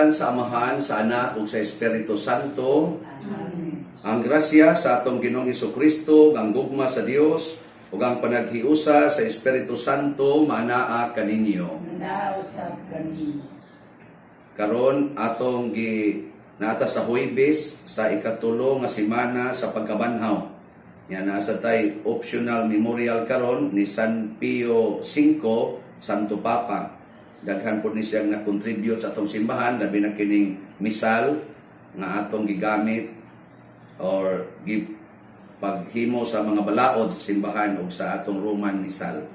ngalan sa Amahan, sa Anak ug sa Espiritu Santo. Amen. Ang grasya sa atong Ginoong Kristo, ang gugma sa Dios ug ang panaghiusa sa Espiritu Santo maanaa kaninyo. Naa usab kanimo. Karon atong gi naa ta sa Huwebes sa 3 nga semana sa pagkabanhaw. Nya naa sa tay optional memorial karon ni San Pio V, Santo Papa. Daghan po ni siyang na-contribute sa atong simbahan, labi na kining misal nga atong gigamit or give paghimo sa mga balaod sa simbahan o sa atong Roman Missal.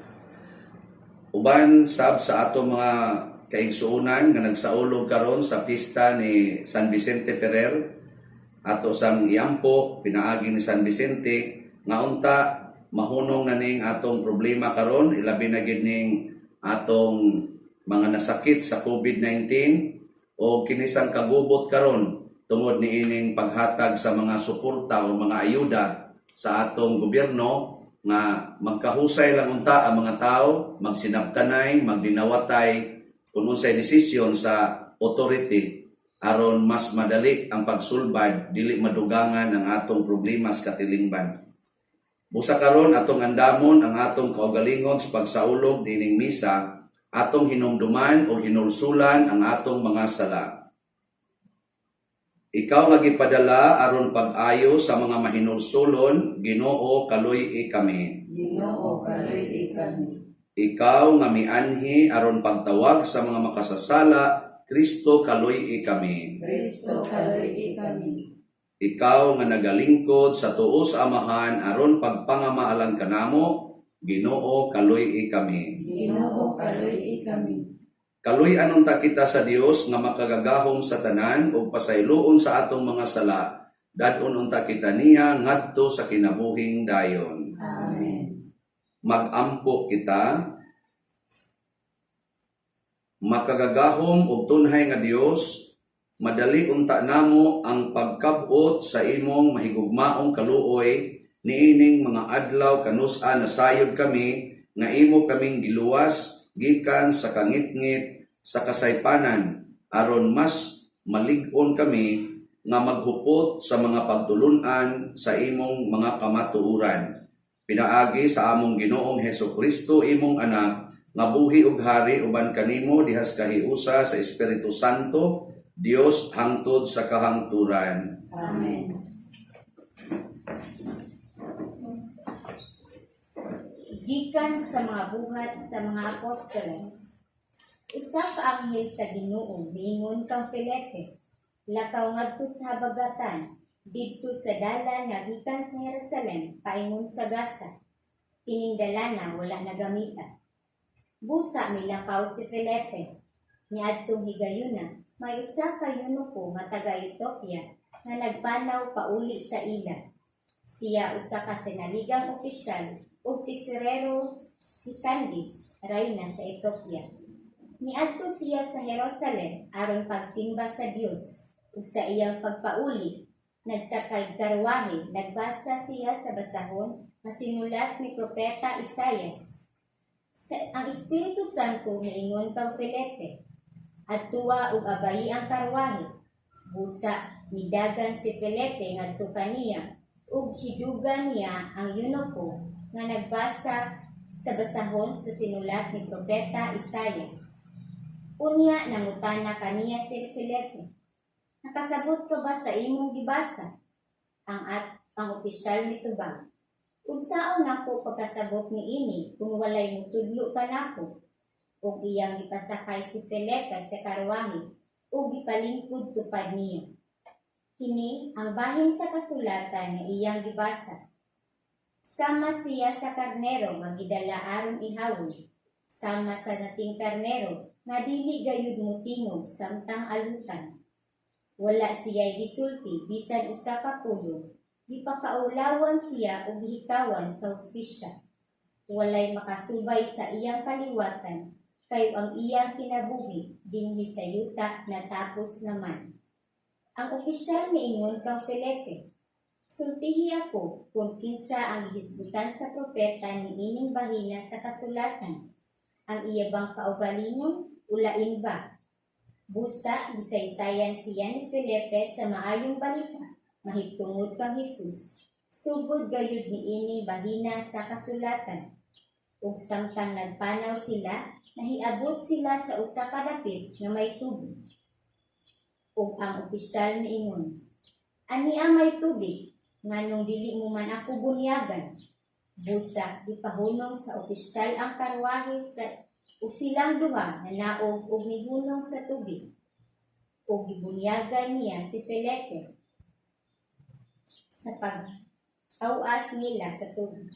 Uban sab sa atong mga kaigsuonan nga nagsaulog karon sa pista ni San Vicente Ferrer, ato sang iampo pinaagi ni San Vicente nga unta mahunong na ning atong problema karon, ilabi na gid ning atong mga nasakit sa COVID-19 o kinisang kagubot karon tungod niining paghatag sa mga suporta o mga ayuda sa atong gobyerno, nga magkahusay lang unta ang mga tao, magsinabtanay, magdinawatay kung unsay desisyon sa authority aron mas madali ang pagsulbad, dili madugangan ang atong problema sa katilingban. Busa karon atong andamon ang atong kaugalingon sa pagsaulog nining misa, atong hinumduman o hinulsulan ang atong mga sala. Ikaw nga gipadala aron pag-ayo sa mga mahinulsulon, Ginoo, kaluy-i kami. Ginoo, kaluy-i kami. Ikaw nga mianhi aron pagtawag sa mga makasasala, Kristo, kaluy-i kami. Kristo, kaluy-i kami. Ikaw nga nagalingkod sa tuo sa Amahan aron pagpangamaalan kanamo, Ginoo, kaluy-i kami. Ginoo, kaluy-i kami. Kaluy-an unta kita sa Dios nga makagagahom sa tanan ug pasayloon sa atong mga sala. Dad-on unta kita niya ngadto sa kinabuhing dayon. Amen. Magampo kita. Makagagahom ug tunhay nga Dios, madali unta namo ang pagkab-ot sa imong mahigugmaong kaluoy niining mga adlaw kanus-a nasayod kami nga imo kaming giluwas gikan sa kangitngit sa kasaypanan aron mas malig-on kami nga maghupot sa mga pagtulun-an sa imong mga kamatuoran pinaagi sa among Ginoong Heso Kristo, imong Anak, nga buhi ug hari uban kanimo dihas kahiusa sa Espiritu Santo, Dios, hangtod sa kahangturan. Amen. Gikan sa mga Buhat sa mga Apostoles. Usa ka anghel sa Ginoo miingon kang Felipe, "Lakaw ngadto sa habagatan, didto sa dalan nga gikan sa Jerusalem paingon sa Gaza. Kining dalana wala nagamita." Busa milakaw si Felipe. Niadtong higayuna, may usa ka eunuko nga taga Ethiopia nga nagpanaw pauli sa ila. Siya usa ka sinaligang opisyal ug tesorero si Candice, rayna sa Ethiopia. Niadto siya sa Jerusalem aron pagsimba sa Dios, ug sa iyang pagpauli nagsakay karwahe, nagbasa siya sa basahon nga sinulat ni propeta Isayas. Ang Espiritu Santo miingon kang Felipe, "Adtua ug abayi ang karwahe." Busa midagan si Felipe ngadto kaniya ug hidugan niya ang eunuko nga nagbasa sa basahon sa sinulat ni propeta Isayas. Unya nangutana kaniya si Felipe, "Nakasabot ka ba sa imong gibasa?" Ang opisyal mitubag, "Unsaon nako pagkasabot niini kung walay mutudlo kanako?" Ug iyang gipasakay si Felipe sa karwahe ug gipalingkod tupad niya. Kini ang bahin sa kasulatan nga iyang gibasa: "Sama siya sa karnero nga gidala aron ihawon, sama sa nating karnero nga dili gayud motingog samtang alutan. Wala siya'y gisulti bisan usa ka pulong, gipakaulawan siya ug gihikawan sa hustisya. Walay makasubay sa iyang kaliwatan, kay ang iyang kinabuhi dinhi sa yuta natapos naman." Ang opisyal miingon kang Felipe, "Sultihi ako kung kinsa ang gihisgutan sa propeta niining bahina sa kasulatan. Ang iya bang kaugalingon o lain ba?" Busa gisaysayan siya ni Felipe sa maayong balita mahitungod kang Hesus, sugod gayud niini bahina sa kasulatan. Ug samtang nagpanaw sila, nahiabot sila sa usa ka dapit nga may tubig. Ug ang opisyal niingon, "Ania may tubig, nganong dili mo man ako bunyagan?" Busa gipahunong sa opisyal ang karwahe sa ug silang duha nanaog ug mihunong sa tubig. Ug gibunyagan niya si Felipe sa pag-awas nila sa tubig.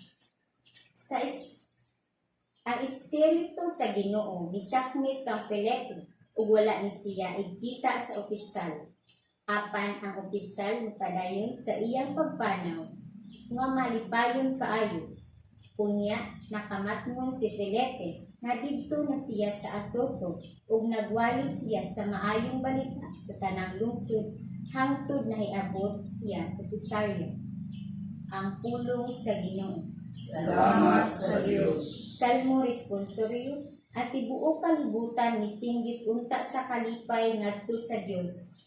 Ang espiritu sa Ginoo misakmit kang Felipe ug wala ni siya igkita sa opisyal. Apan ang opisyal mipadayon sa iyang pagpanaw nga malipayon kaayo. Unya nakamatngon si Felipe nga didto na siya sa Azoto ug nagwali siya sa maayong balita sa tanang lungsod hangtod nahiabot siya sa Cesarea. Ang pulong sa Ginoo. Salamat sa Dios. Salmo responsorio. Ang tibuok kalibutan misinggit unta sa kalipay ngadto sa Dios.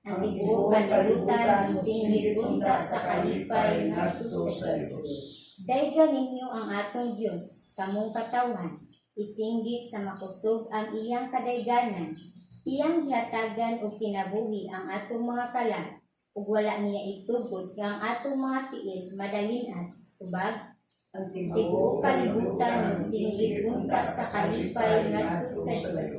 Ang tibuok kalibutan misinggit unta sa kalipay ngadto sa Dios. Dayga ninyo ang atong Dios, kamong katawhan. Isinggit sa makusog ang iyang kadayganan. Iyang gihatagan og kinabuhi ang atong mga kalag ug wala niya itugot nga ang atong mga tiil madalin-as. Tubag, Ang tibuok kalibutan mosinggit unta sa kalipay ngadto sa Dios.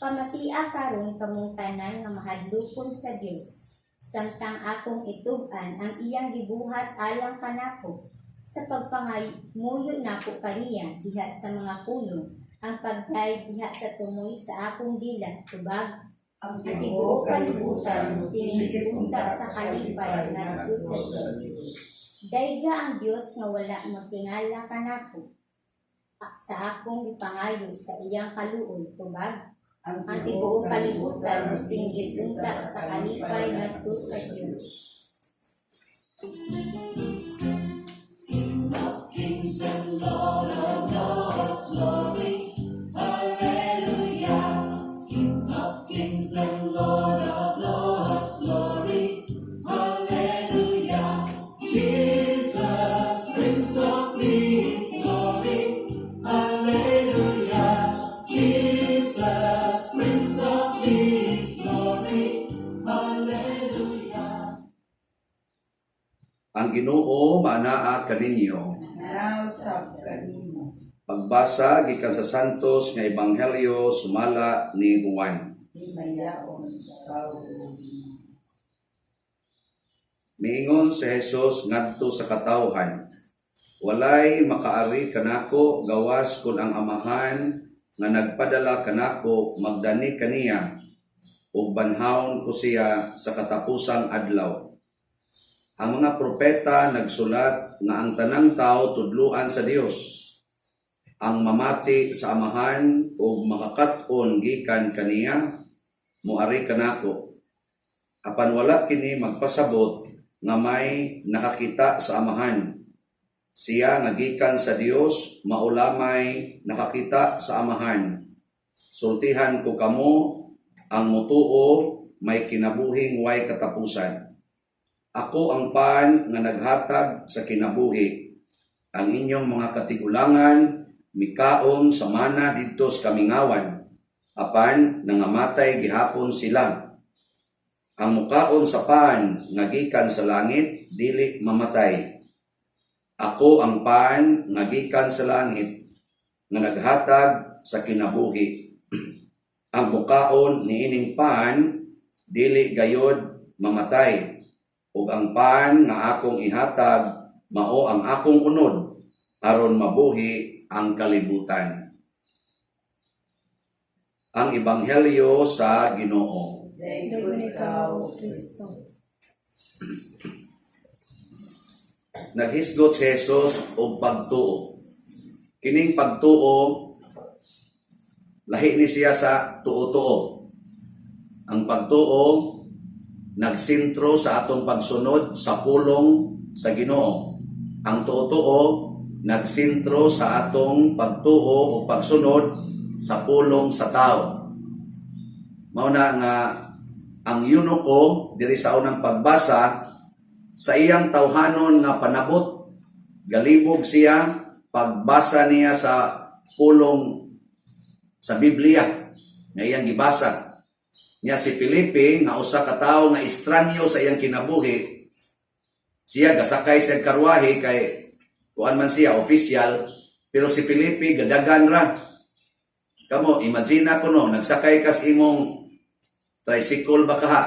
Pamatia karon kamong tanan nga mahadlokon sa Dios, samtang akong itub-an ang iyang gibuhat alang kanako sa pagpangamuyo nako kaniya diha sa mga pulong, ang pagdayeg diha sa tumoy sa akong dila. Tubag, Ang ang tibuok kalibutan mosinggit unta sa kalipay ngadto sa Dios. Dayga ang Dios nga wala magtingala kanako sa akong gipangayo sa iyang kaluoy. Tubag, Ang ang tibuok kalibutan mosinggit unta sa kalipay ngadto sa Dios. King of kings and Lord of lords, glory, hallelujah. King of kings and Lord of lords, glory, hallelujah. Jesus, Prince of Peace, glory, hallelujah. Jesus, Prince of Peace, glory, hallelujah. Ang Ginoo maanaa kaninyo. Naa usab kanimo. Pagbasa gikan sa Santos nga Ebanghelyo sumala ni Juan. Himayaon ikaw, o Ginoo. Miingon si Jesus ngadto sa katawhan, "Walay makaari kanako gawas kun ang Amahan nga nagpadala kanako magdani kaniya, ug banhawon ko siya sa katapusang adlaw. Ang mga propeta nagsulat nga ang tanang tao tudluan sa Dios. Ang mamati sa Amahan ug makakat-on gikan kaniya moari kanako. Apan wala kini magpasabot nga may nakakita sa Amahan. Siya nga gikan sa Dios mao lamay nakakita sa Amahan. Sultihan ko kamo, ang mutuo may kinabuhing way katapusan. Ako ang pan nga naghatag sa kinabuhi. Ang inyong mga katigulangan mikaon sa mana didto sa kamingawan, apan nangamatay gihapon sila. Ang mukaon sa pan nga gikan sa langit dili mamatay. Ako ang pan nga gikan sa langit nga naghatag sa kinabuhi. Ang mukaon niining pan dili gayod mamatay, ug ang pan nga akong ihatag mao ang akong unod aron mabuhi ang kalibutan." Ang Ebanghelyo sa Ginoo. Daygon ikaw, O Kristo. Naghisgot si Jesus og pagtuo. Kining pagtuo, lahi ni siya sa tuo-tuo. Ang pagtuo nagsentro sa atong pagsunod sa pulong sa Ginoo. Ang tuo-tuo nagsentro sa atong pagtuo o pagsunod sa pulong sa tao. Mao na nga ang eunuko diri sa unang pagbasa, sa iyang tawhanon nga panabot, galibog siya pagbasa niya sa pulong sa Biblia nga iyang gibasa. Nya si Felipe nga usa ka tawo nga estranyo sa iyang kinabuhi, siya gasakay sa karwahe kay kuan man siya, official, pero si Felipe gadagan ra. Kamo, imagine ko, no, nagsakay kas imong tricycle ba kaha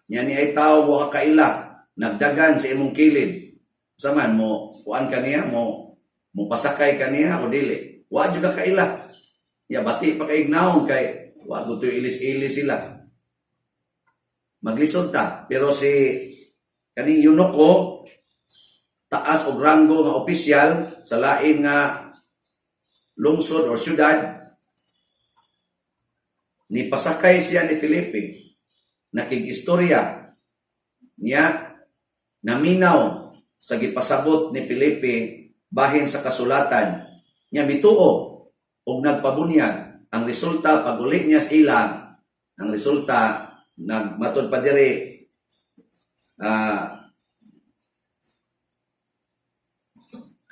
nya ni ay tao wa ka kaila, nagdagan sa imong kilid. Saman mo, kuan kaniya, mo mo pasakay kaniya o dili? Wa jud ka kaila ya, bati pa kay naong kay wa gusto ilis-ilis sila, maglisod ta. Pero si kaning eunuko, taas og ranggo nga opisyal sa lain nga lungsod or syudad, ni pasakay siya ni Felipe, nakig-istorya niya, naminaw sa gipasabot ni Felipe bahin sa kasulatan niya, mituo og nagpabunyag. Ang resulta, paguli niya sa ila, ang resulta nagmatud pa diri,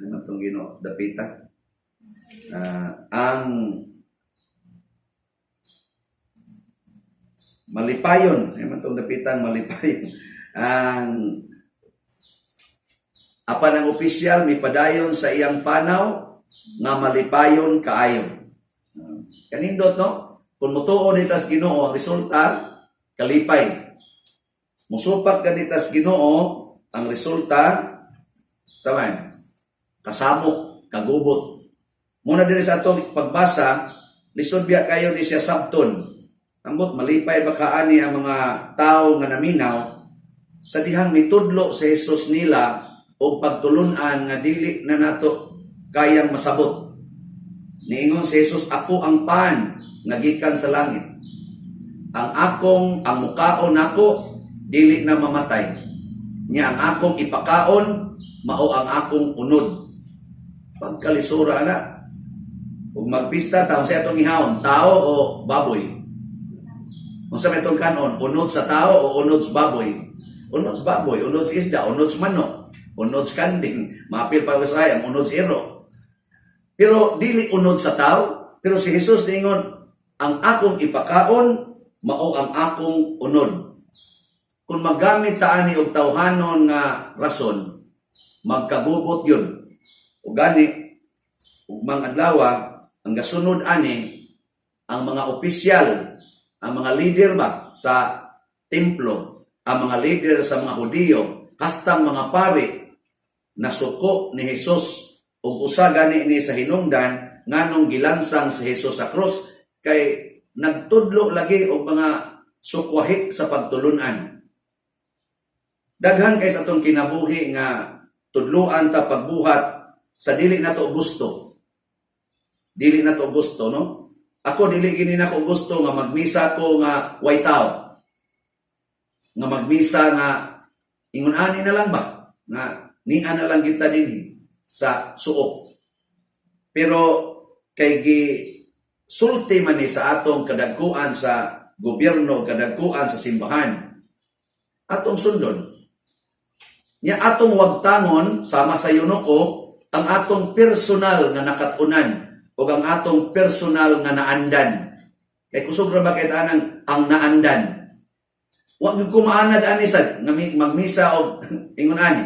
ano tong Ginoo dapita, ang malipayon ay man tong dapitang malipayon. Ang apan ang opisyal mipadayon sa iyang panaw nga malipayon kaayo. Kanindot, no? Kung mutuo nitas Ginoo, ang resulta kalipay. Musupak ganitas Ginoo, ang resulta saman kasamok, kagubot. Muna diri sa atong pagbasa, lisod biya kayo ni siya sabton. Ambot malipay ba kaani ang mga tao nga naminaw sa dihang mitudlo si Jesus nila og pagtulunan nga dili na nato kayang masabot. Niingon si Jesus, "Ako ang pan nga gikan sa langit. Ang mukaon nako dili na mamatay. Nya ang akong ipakaon mao ang akong unod." Pagkalisura na. Ug magpista ta, unsa atong ihawon, tao o baboy? Unsa may atong kanon, unod sa tao o unod sa baboy? Unod sa baboy, unod sa isda, unod sa manok, unod sa kanding, maapil pa sa hayam, unod sa iro. Pero dili unod sa tao, pero si Jesus niingon, "Ang akong ipakaon mao ang akong unod." Kung maggamit ta ani og tawhanon nga rason, magkagubot yun. O gani, ugmang adlaw, ang gasunod ani, ang mga opisyal, ang mga leader ba sa templo, ang mga leader sa mga Hudiyo, hastang mga pari, nasuko ni Jesus ug usa gani ni sa hinungdan nganong gilansang si Jesus sa krus, kay nagtudlo lagi og mga sukwahi sa pagtulunan. Daghan kay sa atong kinabuhi nga tudluan ta pagbuhat sa dili nato gusto. Dili nato gusto, no? Ako, dili gini nako gusto nga magmisa ko nga way tao. Nga magmisa nga ingon ani na lang ba? Nga nia na lang kita dinhi sa suok. Pero kay gi sulti man ni sa atong kadagkuan sa gobyerno, kadagkuan sa simbahan, atong sundon. Nya atong wagtangon sama sa eunuko ang atong personal nga nakatunan o ang atong personal nga naandan. Kay kusog ra ba kay tanang ang naandan? Wa gyud ko maanad ani sad nga magmisa og ingon ani.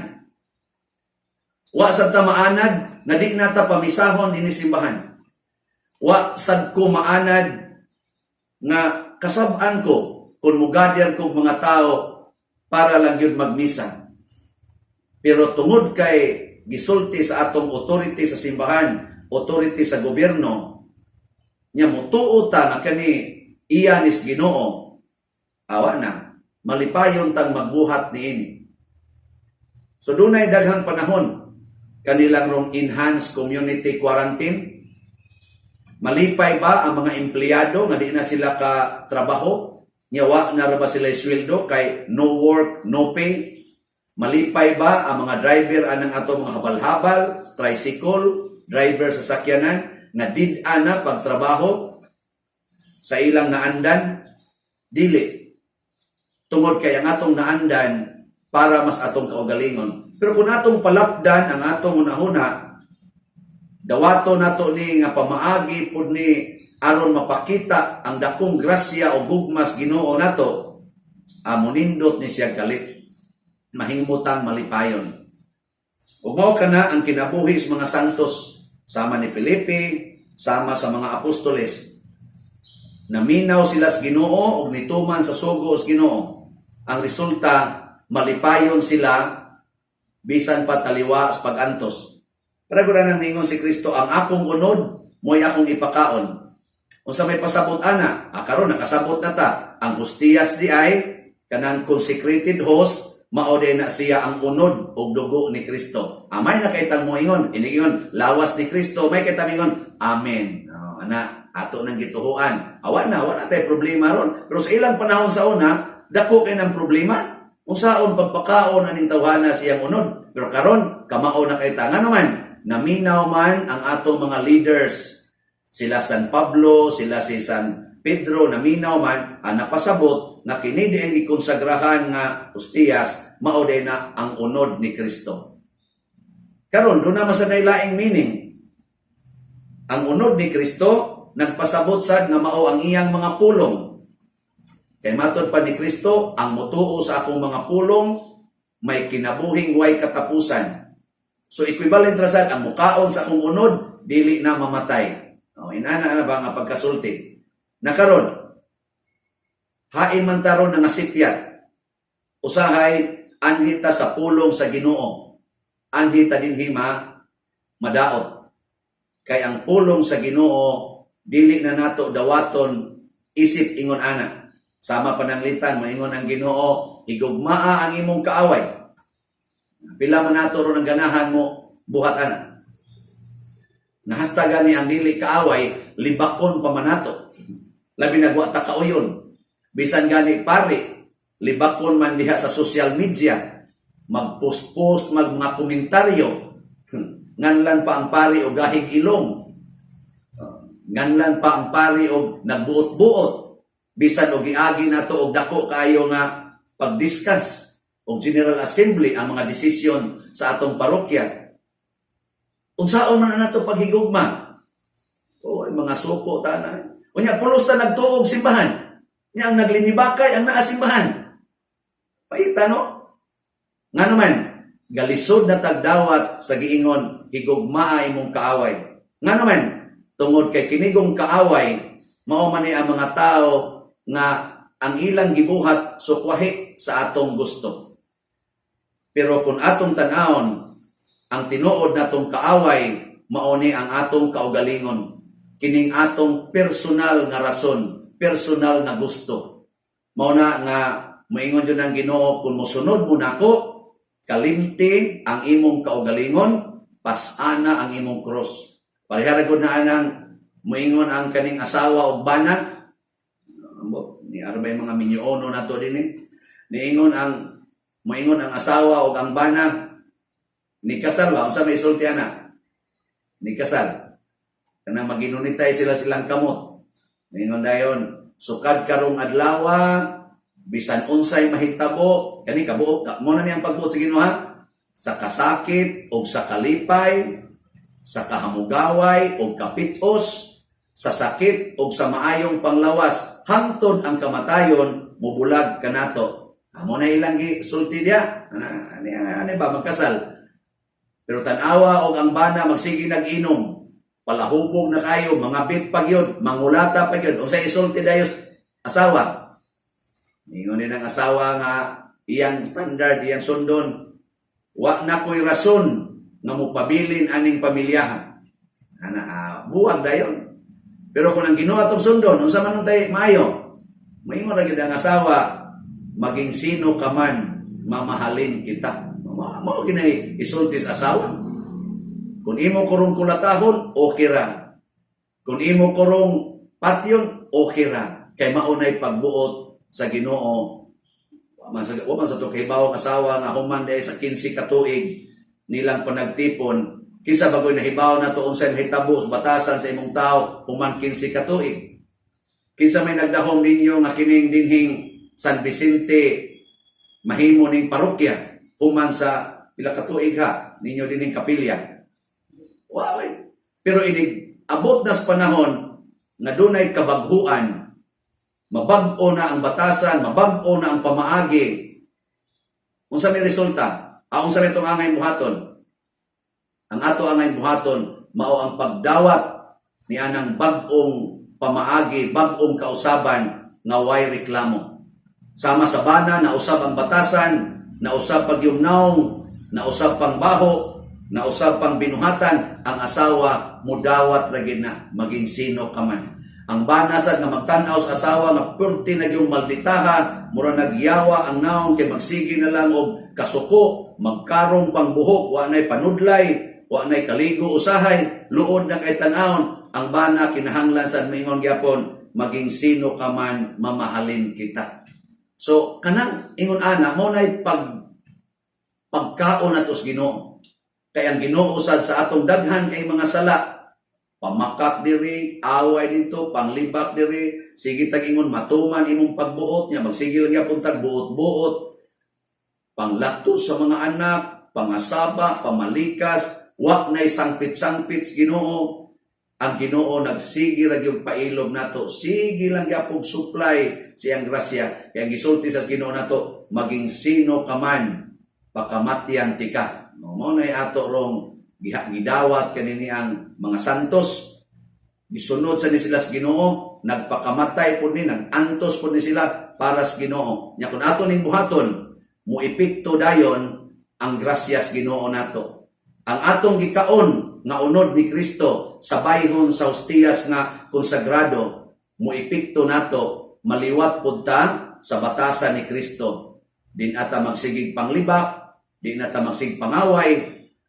Wa sad ta maanad nga di na ta pamisahon dinhi simbahan. Wa sad ko maanad nga kasab-an ko kung mugather ko mga tao para lang yun magmisa. Pero tungod kay gisulti sa atong authority sa simbahan, authority sa gobyerno, nya mutuo ta nga kani iya nis Ginoo, awa na, malipayon tang magbuhat niini. So dunay daghang panahon kanilang rong enhanced community quarantine. Malipay ba ang mga empleyado nga di na sila ka trabaho? Nya wa na ra ba sila sweldo kay no work, no pay? Malipay ba ang mga driver anang ato mga habal-habal, tricycle, driver sa sakyanan nga did-a na pagtrabaho sa ilang naandan? Dili. Tungod kay ang atong naandan para mas atong kaugalingon. Pero kung atong palapdan ang atong hunahuna, dawato nato ni nga pamaagi pud ni aron mapakita ang dakong grasya o gugmas Ginoo nato, amunindot ni siya kalit. Mahimutang malipayon. Ug mao kana ang kinabuhi sa mga santos sama ni Felipe, sama sa mga apostoles. Naminaw sila sa Ginoo ug nituman sa sugo sa Ginoo. Ang resulta, malipayon sila bisan pa taliwa sa pag-antos. Pero nang ningon si Kristo, "Ang akong unod, mo'y akong ipakaon." Unsa may pasabot ana? Ah, karon nakasabot na ta. Ang hostiyas di ay kanang consecrated host, mao na siya ang unod og dugo ni Kristo. Amay na kay tang moingon, iniingon lawas ni Kristo, may kay tamingon, "Amen." Oh, ana ato nang gituhuan. Awa na, wala tay problema ron. Pero sa ilang panahon sa una, dako kay ng problema. Unsaon pagpakaon aning tawhana siyang unod? Pero karon kamao na kay ta. Ngano man, naminaw man ang atong mga leaders, sila San Pablo, sila si San Pedro, naminaw man, ang napasabot na kini di ang gikonsagrahan nga hostiyas, mao na ang unod ni Kristo. Karon doon na sa laing meaning. Ang unod ni Kristo nagpasabot sad nga mao ang iyang mga pulong. Kay matod pa ni Kristo, "Ang mutuo sa akong mga pulong may kinabuhing way katapusan." So equivalent ra sad ang mukaon sa akong unod dili na mamatay. Oh, inana na ba nga pagkasulti? Nakaron, hain man taron nga sipyat. Usahay anhita sa pulong sa Ginoo. Anhita dinhi ma madaot. Kay ang pulong sa Ginoo dili na nato dawaton isip ingon ana. Sama pananglitan moingon ang Ginoo, "Higugmaa ang imong kaaway." Pila man nato ron ang ganahan mo buhat ana. Nahasta gani ang dili kaaway, libakon pa man nato. Labi na wa ta kauyon. Bisan gani pari, libakon man diha sa social media, mag-post-post, mag mga komentaryo. Nganlan pa ang pari og gahig ilong. Nganlan pa ang pari og nagbuot-buot. Bisan og giagi nato og dako kaayo nga pag-discuss og General Assembly ang mga desisyon sa atong parokya. Unsaon man na nato paghigugma? O ay mga suko ta na. Unya pulos ta nagtuog simbahan. Nya ang naglinibakay ang naa simbahan. Paita, no? Nga naman, galisod na tagdawat sa giingon, "Higugmaa imong kaaway." Nga naman, tungod kay kinigong kaaway, mao man ni ang mga tao nga ang ilang gibuhat sukwahi sa atong gusto. Pero kung atong tan-awon, ang tinuod natong kaaway mao ni ang atong kaugalingon. Kining atong personal nga rason, personal nga gusto. Mao na nga moingon jud ang Ginoo, "Kung mosunod mo nako, kalimti ang imong kaugalingon, pas-ana ang imong cross." Pareha ra gud na anang moingon ang kaning asawa og bana. Ambot, ni arbay mga minyoono nato din eh. Niingon ang moingon ang asawa og ang bana ni kasal ba, unsa may isulti ana? Ni kasal. Kanang maginunitay sila silang kamot. Moingon dayon, "Sukad karong adlawa, bisan unsay mahitabo," kani kabuok ka mo na niyang pagbuot sa Ginoo ha? "Sa kasakit o sa kalipay, sa kahamugaway o kapitos, sa sakit o sa maayong panglawas, hangtod ang kamatayon mubulag kanato." Amo na ilang gi sulti diya. Ana ani ani ba magkasal. Pero tan-awa og ang bana magsige nag-inom. Palahubog na kayo, mga bit pa gyud, mangulata pa gyud. Unsay isulti dayos asawa? Ningon din ang asawa nga iyang standard, iyang sundon, "Wa na ko'y rason nga mopabilin aning pamilyaha." Ana, buwag dayon. Pero kung ang Ginoo atong sundon, unsa man tay maayo? Moingon ra gyud ang asawa, "Maging sino ka man, mamahalin kita." Mao ginay isulti sa asawa. "Kung imo korong kulatahon, okay ra. Kung imo korong patyon, okay ra. Kay maunay pagbuot sa Ginoo." Wa man sa to kahibaw ang asawa nga human diay sa 15 ka tuig nilang panagtipon, kisa bagoy nahibaw na to unsay nahitabo sa batasan sa imong tao human 15 ka tuig. Kinsa may nagdahom ninyo nga kining dinhing San Vicente mahimo ning parokya human sa pila ka tuig ha ninyo dinhing kapilya? Wow, eh. Pero inig abot na sa panahon nga dunay kabaghuan, mabag-o na ang batasan, mabag-o na ang pamaagi. Unsa may resulta? Ah, unsa may itong angay buhaton? Ang ato angay buhaton mao ang pagdawat ni anang bag-ong pamaagi, bag-ong kausaban nga way reklamo. Sama sa bana, nausab ang batasan, nausab pagyumnaw, nausab pang baho, nausab pang binuhatan, ang asawa mudawat ra gyud na maging sino ka man. Ang bana sad nga magtan-aw sa asawa nga perti na yung malditaha, mura nagyawa ang naong kay magsige na lang og kasuko, magkarong pang buhok, wa nay panudlay, wa nay kaligo usahay, luod na kay tan-awon. Ang bana kinahanglan sad maingon gyapon, "Maging sino ka man, mamahalin kita." So kanang ingon ana mo nay pagkaon nato sa Ginoo. Kay ang Ginoo sad sa atong daghan kay mga sala, pamakak diri, away dito, panglibak diri, sige tag ingon matuman imong pagbuot niya, magsige lang gyapon tag buot-buot, panglakto sa mga anak, pangasaba, pamalikas, wa nay sangpit-sangpit sa Ginoo. Ang Ginoo nagsige ra gyud pailob nato, sige lang gyapon supply siyang grasya. Kay ang gisulti sa Ginoo nato, "Maging sino ka man, pakamatyan tika." No, mao nay ato rong gidawat kanini ang mga santos. Gisunod sa ni sila sa Ginoo, nagpakamatay pud ni, nagantos pud ni sila para sa Ginoo. Nya kun ato ning buhaton, moepekto dayon ang grasya sa Ginoo nato. Ang atong gikaon nga unod ni Kristo sa bayhon sa hostiyas nga konsagrado, moepekto nato, maliwat pud ta sa batasan ni Kristo. Di na ta magsigig panglibak, di na ta magsigig pangaway,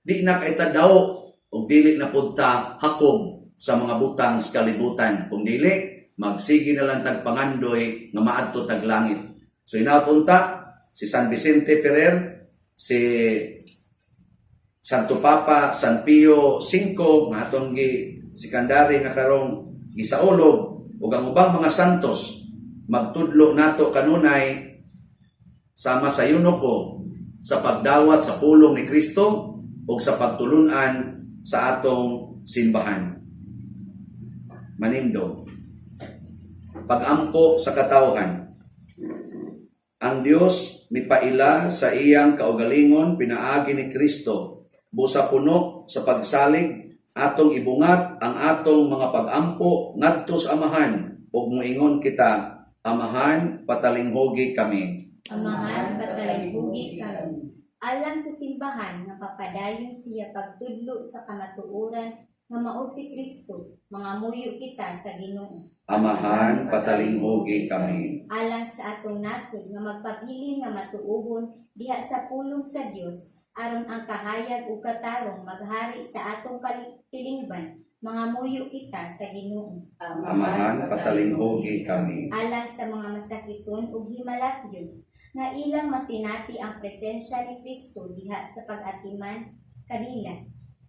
di na kay ta daw ug dili na pud ta hakob sa mga butang sa kalibutan. Kung dili, magsige na lang tag pangandoy nga maadto tag langit. So inapunta si San Vicente Ferrer, si Santo Papa San Pio V nga atong gi sikandari nga karong gisaulog ug ang ubang mga santos magtudlo nato kanunay sama sa eunuko sa pagdawat sa pulong ni Kristo ug sa pagtulunan sa atong simbahan. Manindog. Pagampo sa katawhan. Ang Dios mipaila sa iyang kaugalingon pinaagi ni Kristo. Busa puno sa pagsalig, atong ibungat ang atong mga pagampo ngadto sa Amahan ug moingon kita, "Amahan, patalinghugi kami." Amahan, patalinghugi kami. Alang sa simbahan nga papadayon siya pagtudlo sa kamatuoran nga mao si Kristo, mangamuyo kita sa Ginoo. Amahan, patalinghugi kami. Alang sa atong nasod nga magpabilin nga matuohon diha sa pulong sa Dios aron ang kahayag ug katarong maghari sa atong tilingban, mangamuyo kita sa Ginoo. Amahan, patalinghugi kami. Alang sa mga masakiton ug himalatyon nga ilang masinati ang presensya ni Kristo diha sa pag-atiman kanila,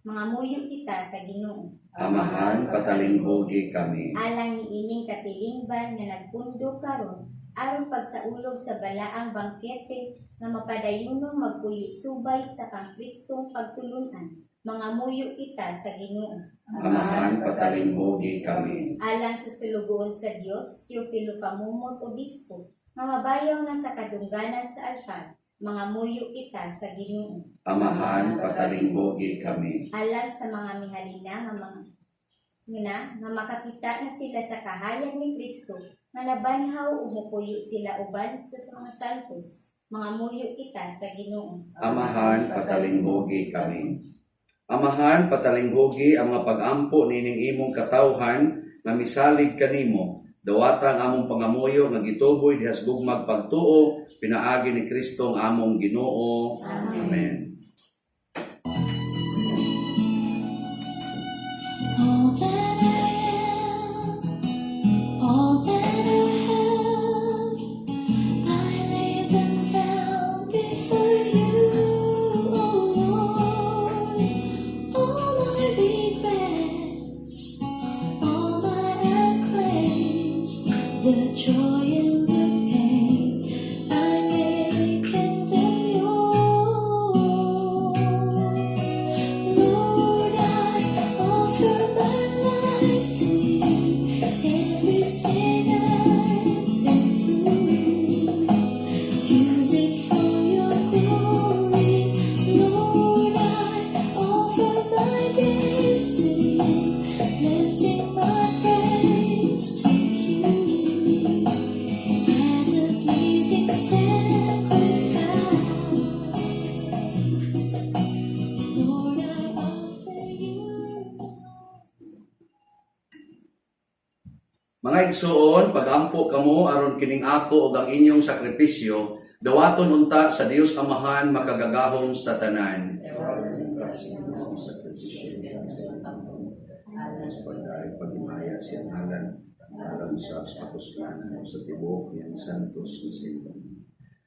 mangamuyo kita sa Ginoo. Amahan, patalinghugi kami. Alang niining katilingban nga nagpundo karon aron pagsaulog sa balaang bangkete nga mapadayunong magpuyo subay sa kang Kristong pagtulunan, mangamuyo kita sa Ginoo. Amahan, patalinghugi kami. Alang sa sulugoon sa Dios Teofilo Camomot, Obispo, nga mabayaw na sa kadungganan sa altar, mangamuyo kita sa Ginoo. Amahan, patalinghugi kami. Alang sa mga mihalina nga mga nga, nga makakita na sila sa kahayag ni Kristo nga nabanhaw ug mupuyo sila uban sa mga santos, mangamuyo kita sa Ginoo. Amahan, patalinghugi kami. Amahan, patalinghugi ang mga pag-ampo nining imong katawhan nga misalig kanimo. Dawata ang among pangamuyo nga gituboy diha sa gugmag pagtuo pinaagi ni Kristo ang among Ginoo. Amen. All that I am, all that I have, I lay them down before you, oh Lord. All my regrets, all my acclaims, Mga igsuon, pagampo kamo aron kining ako ug ang inyong sakripisyo dawaton unta sa Dios Amahan makagagahom sa tanan. Pag-imaya siyang ngalan, alam sa apostolan sa tibuok niyang santos na simbahan.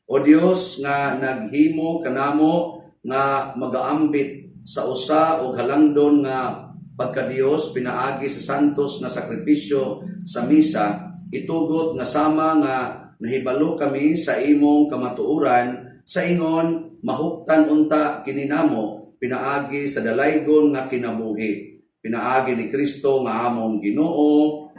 O Dios nga naghimo kanamo nga magaambit sa usa og halangdon nga pagkadios pinaagi sa santos nga sakripisyo sa misa, itugot nga sama nga nahibalo kami sa imong kamatuoran sa ingon mahuptan unta kini namo pinaagi sa dalaygon nga kinabuhi pinaagi ni Kristo nga among Ginoo.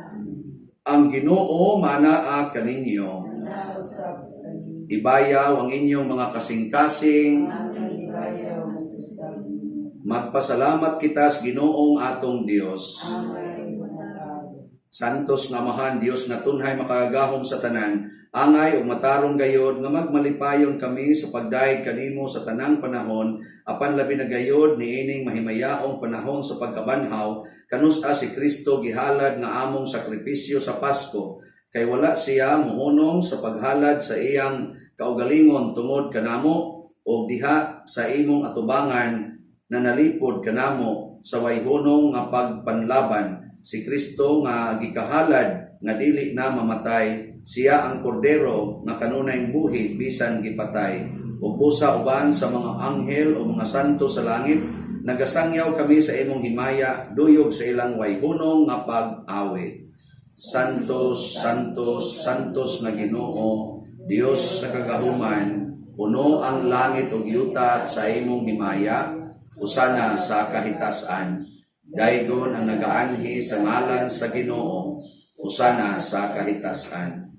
Ang Ginoo manaa kaninyo. Nausap kanimo. Ibayaw ang inyong mga kasing-kasing. Ang ibayaw ngadto sa Ginoo. Magpasalamat kita sa Ginoong atong Dios. Angay matag. Santos nga Amahan, Dios nga tunhay makagagahom sa tanan, angay ug matarong gayod nga magmalipayon kami sa pagdayeg kanimo sa tanang panahon, apan labi na gayod niining mahimayaong panahon sa pagkabanhaw, kanus-a si Kristo gihalad nga among sakripisyo sa Pasko, kay wala siya mohunong sa paghalad sa iyang kaugalingon tungod kanamo og diha sa imong atubangan na nalipod kanamo sa wayhunong nga pagpanlaban. Si Kristo nga gikahalad nga dili na mamatay, siya ang kordero nga kanunay buhi bisan gipatay. Ug busa uban sa mga anghel o mga santo sa langit, nagasangyaw kami sa imong himaya duyog sa ilang wayhunong nga pag-awit. Santos, Santos, Santos nga Ginoo, Dios sa kagahuman, puno ang langit ug yuta sa imong himaya, usana sa kahitasan. Daygon ang nagaanhi sa ngalan sa Ginoo, usana sa kahitasan.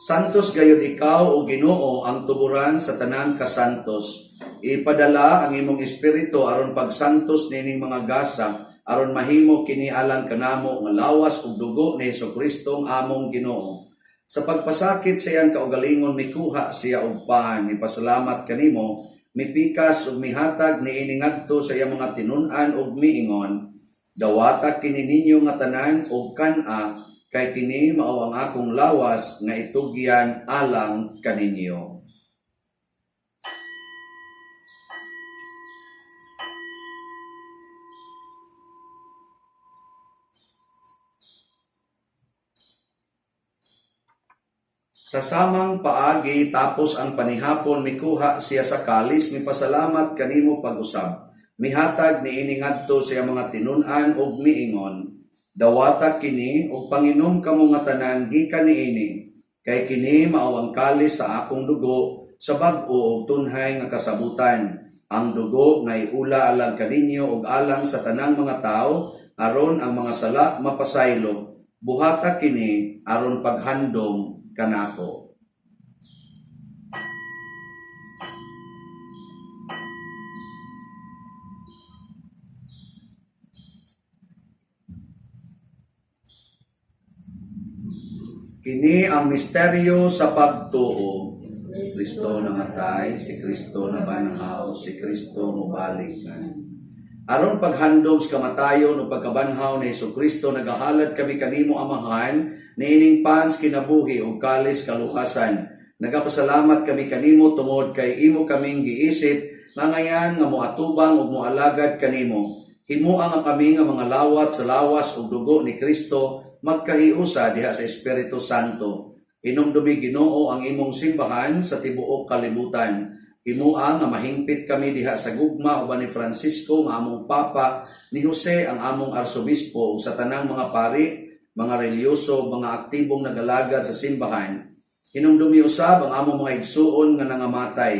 Santos gayud ikaw o Ginoo ang tuburan sa tanang kasantos. Ipadala ang imong espiritu aron pagsantos nining mga gasa aron mahimo kini alang kanamo nga lawas ug dugo ni Hesukristo among Ginoo. Sa pagpasakit sa iyang kaugalingon mikuha siya og paan, mipasalamat kanimo, mipikas ug mihatag niini ngadto sa iyang mga tinun-an ug miingon, dawata kini ninyo nga tanan og kan-a, kay kini mao ang akong lawas nga itugyan alang kaninyo. Sa samang paagi tapos ang panihapon mikuha siya sa kalis, mipasalamat kanimo pag-usab. Mihatag niini ngadto sa iyang mga tinun-an ug miingon, dawata kini ug panginom kamo nga tanan gikan niini, kay kini mao ang kalis sa akong dugo sa bag-o ug tunhay nga kasabutan, ang dugo nga iula alang kaninyo ug alang sa tanang mga tawo aron ang mga sala mapasaylo. Buhata kini aron paghandom kanako. Kini ang misteryo sa pagtuo. Kristo namatay, si Kristo nabanhaw, si Kristo mobalik. Aron paghandom sa kamatayon o pagkabanhaw ni Hesukristo, nagahalad kami kanimo Amahan niining pans kinabuhi ug kalis kaluhasan. Nagapasalamat kami kanimo tungod kay imo kaming giisip nga ngayan nga moatubang ug moalagad kanimo. Himoa nga kami nga mga lawat sa lawas ug dugo ni Kristo magkahiusa diha sa Espiritu Santo. Hinumdumi Ginoo ang imong simbahan sa tibuok kalibutan. Himoa nga mahingpit kami diha sa gugma uban ni Francisco nga among Papa, ni Jose ang among Arsobispo ug sa tanang mga pari, mga relihiyoso, mga aktibong nagalagad sa simbahan. Hinumdumi usab ang among mga igsuon nga nangamatay.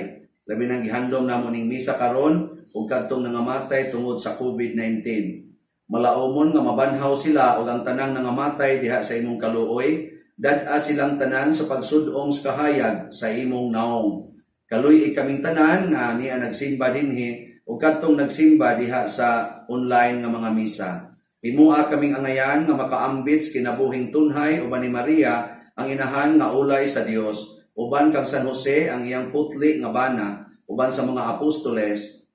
Labi nang gihandom namo ning misa karon ug kadtong nangamatay tungod sa COVID-19. Malaumon nga mabanhaw sila ug ang tanang nangamatay diha sa imong kaluoy, dad-a silang tanan sa pagsud-ong sa kahayag sa imong naong. Kaluy-i kaming tanan nga niya nagsimba dinhi ug kadtong nagsimba diha sa online nga mga misa. Himoa kaming angayan nga makaambit sa kinabuhing tunhay uban ni Maria ang inahan nga ulay sa Dios, uban kang San Jose ang iyang putli nga bana, uban sa mga apostoles,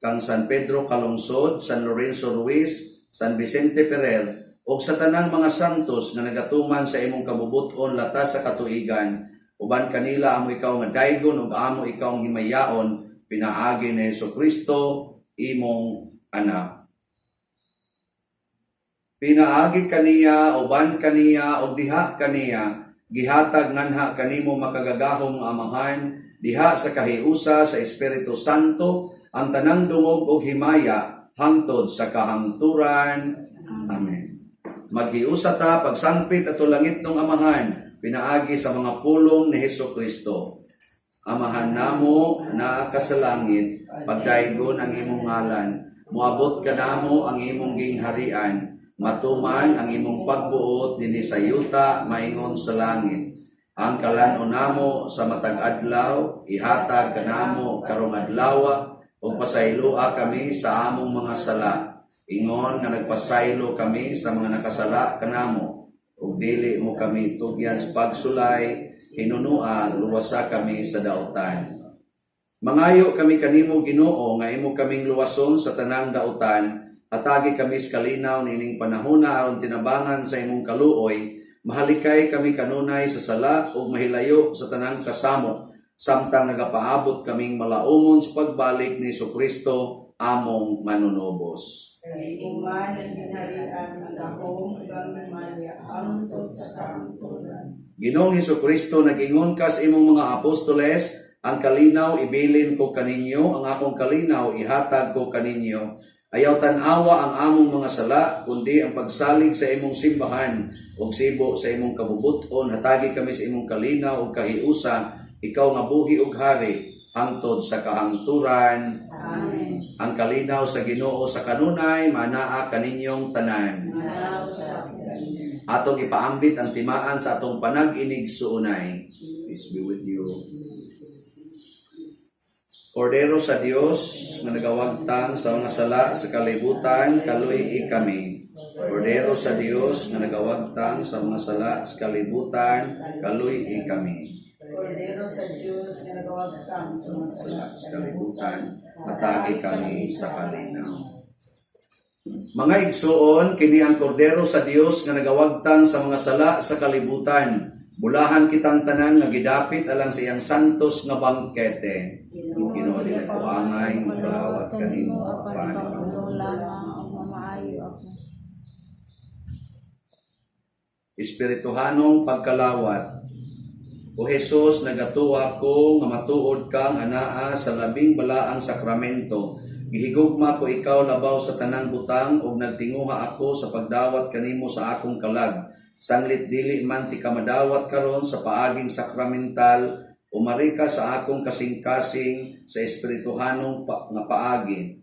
kang San Pedro Calungsod, San Lorenzo Ruiz, San Vicente Ferrer, Ug sa tanang mga santos nga nagatuman sa imong kabubut-on latas sa katuigan, uban kanila amo ikaw nga daygon ug amo ikaw ang himayaon pinaagi ni Hesukristo, imong Anak. Pinaagi kaniya, uban kaniya, ug diha kaniya, gihatag nganha kanimo makagagahom nga Amahan, diha sa kahiusa sa Espiritu Santo, ang tanang dungog ug himaya hangtod sa kahangturan. Amen. Maghiusa ta pagsangpit sa atong langitnong Amahan, pinaagi sa mga pulong ni Hesukristo. Amahan namo naa ka sa langit, pagdaygon ang imong ngalan, moabot kanamo ang imong gingharian, matuman ang imong pagbuot dinhi sa yuta maingon sa langit. Ang kalan-on namo sa matag adlaw, ihatag kanamo karong adlaw, ug pasayloa kami sa among mga sala. Ingon nga nagpasaylo kami sa mga nakasala kanamo, ug dili mo kami tugyan sa pagsulay, hinunua luwasa kami sa dautan. Mangayo kami kanimo, Ginoo, nga imo kaming luwason sa tanang dautan, hatagi kami sa kalinaw niining panahona aron tinabangan sa imong kaluoy, mahalikay kami kanunay sa sala ug mahilayo sa tanang kasamo, samtang nagapaabot kaming malaumon sa pagbalik ni Kristo among Manunubos. Kay uman ang gingharian, ang gahom ug ang himaya hangtod sa kahangturan. Ginoong Hesukristo, nag-ingon ka sa imong mga apostoles, "Ang kalinaw ibilin ko kaninyo, ang akong kalinaw ihatag ko kaninyo." Ayaw tan-awa ang among mga sala, kundi ang pagsalig sa imong simbahan ug sibo sa imong kabubut-on, hatagi kami sa imong kalinaw ug kahiusa, ikaw nga buhi ug hari hangtod sa kahangturan. Amen. Ang kalinaw sa Ginoo sa kanunay manaa kaninyong tanan. Manaa usab kaninyo. Atong ipaambit ang timaan sa atong panag-inigsuonay. Peace be with you. Kordero sa Dios nga nagawagtang sa mga sala sa kalibutan, kaluy-i kami. Kordero sa Dios nga nagawagtang sa mga sala sa kalibutan, kaluy-i kami. Kordero sa Dios nga nagawagtang sa mga sala Sa kalibutan, hatagi kami sa kalinaw. Mga igsuon, kini ang Kordero sa Dios nga nagawagtang sa mga sala sa kalibutan. Bulahan kitang tanan nga gidapit alang sa iyang santos nga bangkete. Ginoo, dili ko angay mokalawat kanimo, apan apan ipahulong lamang ug mamaayo ako. Espirituhanong pagkalawat. O Jesus, nagatuo ko nga matuod kang anaa sa labing balaang sakramento. Gihigugma ko ikaw labaw sa tanang butang ug nagtinguha ako sa pagdawat kanimo sa akong kalag. Sanglit dili man tika madawat karon sa paaging sakramental, umari ka sa akong kasing-kasing sa espirituhanong nga paagi.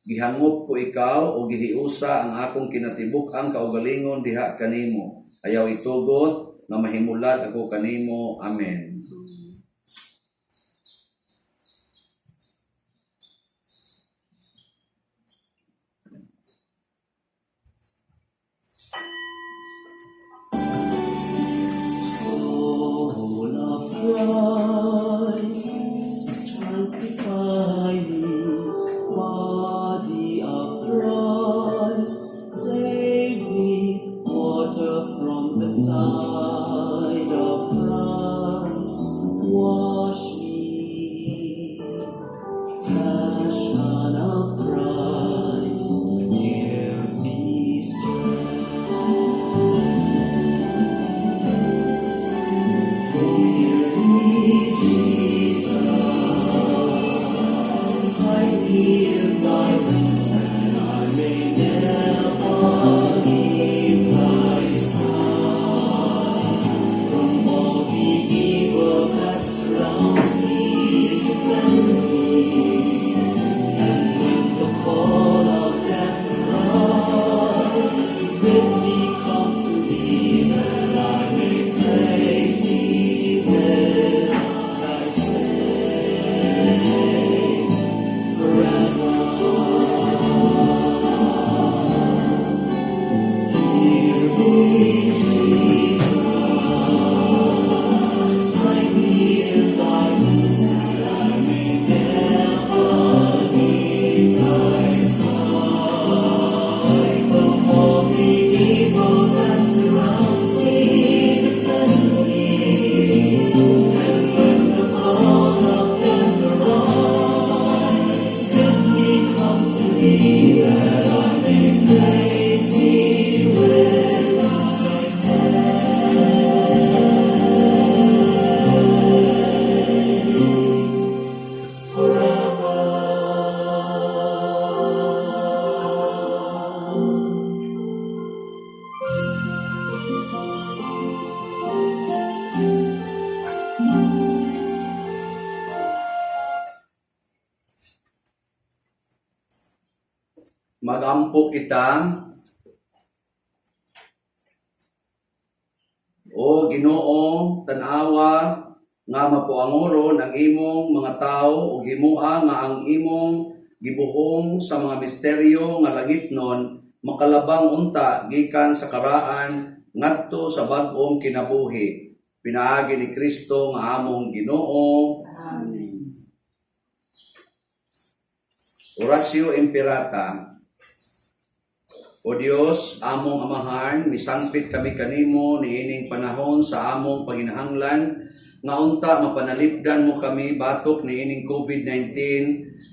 Gihangop ko ikaw o gihiusa ang akong kinatibuk-ang kaugalingon diha kanimo. Ayaw itugot nga mahimulag ako kanimo. Amen. Soul of Christ, sanctify me. Body of Christ, save me. Water from the side of Christ, wash me. Passion of Christ, give me strength. Hear me, Jesus, hide me in thy wings, that I may never leave thy side. From all the evil that surrounds me, defend me. And when the call of death arrives, bid me come to thee, that I may praise thee with thy saints forever. Magampo kita. O Ginoo, tan-awa nga mapuangoron ang imong mga tawo ug himoa nga ang imong gibuhong sa mga misteryo nga langitnon makalabang unta gikan sa karaan ngadto sa bag-ong kinabuhi pinaagi ni Kristo nga among Ginoo. Amen. Oratio Imperata. O Dios, among Amahan, misangpit kami kanimo niining panahon sa among panginahanglan nga unta mapanalipdan mo kami batok niining COVID-19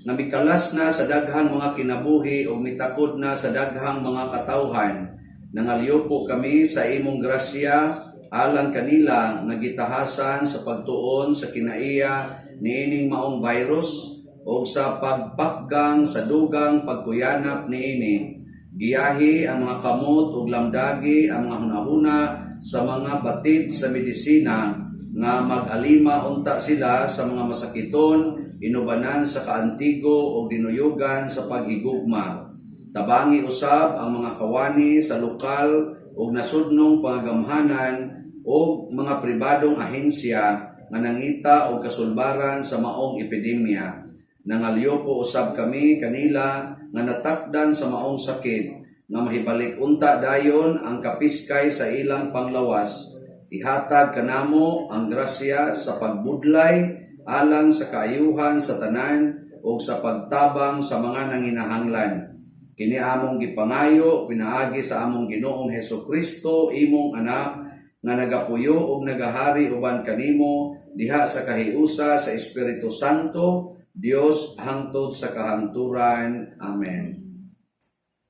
nga mikalas na sa daghang mga kinabuhi ug mitakod na sa daghang mga katawhan. Nangalyupo kami sa imong grasya alang kanila nga gitahasan sa pagtuon sa kinaiya niining maong virus o sa pagpakgang sa dugang pagkuyanap niini. Giyahi ang mga kamot ug lamdagi ang mga hunahuna sa mga batid sa medisina nga mag-alima unta sila sa mga masakiton, inubanan sa kaantigo ug dinuyugan sa paghigugma. Tabangi usab ang mga kawani sa lokal ug nasudnong pangagamhanan ug mga pribadong ahensya nga nangita og kasulbaran sa maong epidemya. Nangalyupo usab kami kanila nga natakdan sa maong sakit nga mahibalik unta dayon ang kapiskay sa ilang panglawas. Ihatag kanamo ang grasya sa pagbudlay alang sa kaayuhan sa tanan ug sa pagtabang sa mga nanginahanglan. Kini among gipangayo pinaagi sa among Ginoong Hesus Kristo, imong anak, nga nagapuyo ug nagahari uban kanimo diha sa kahiusa sa Espiritu Santo, Dios, hangtod sa kahangturan. Amen.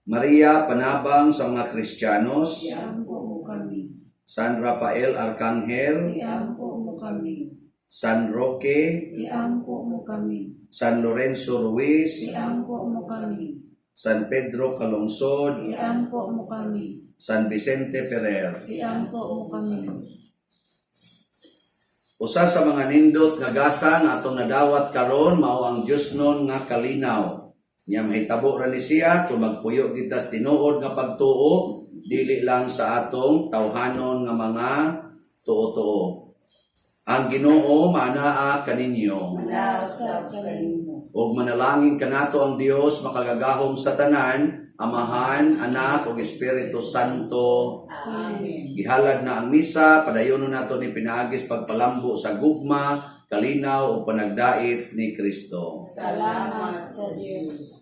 Maria, panabang sa mga Kristiyanos. Iampo mo kami. San Rafael Arcangel. Iampo mo kami. San Roque. Iampo mo kami. San Lorenzo Ruiz. Iampo mo kami. San Pedro Calungsod. Iampo mo kami. San Vicente Ferrer. Iampo mo kami. Usa sa mga nindot nga gasa nga atong nadawat karon mao ang Diosnon nga kalinaw. Nya mahitabo ra ni siya kung magpuyo kita sa tinuod nga pagtuo, dili lang sa atong tawhanon nga mga tuo-tuo. Ang Ginoo maanaa kaninyo. Manausap kanimo. Ug manalangin kanato ang Dios makagagahom sa tanan, Amahan, Anak ug Espiritu Santo. Amen. Gihalad na ang misa, padayonon nato ni pinaagis pagpalambo sa gugma, kalinaw ug panagdait ni Kristo. Salamat sa Diyos.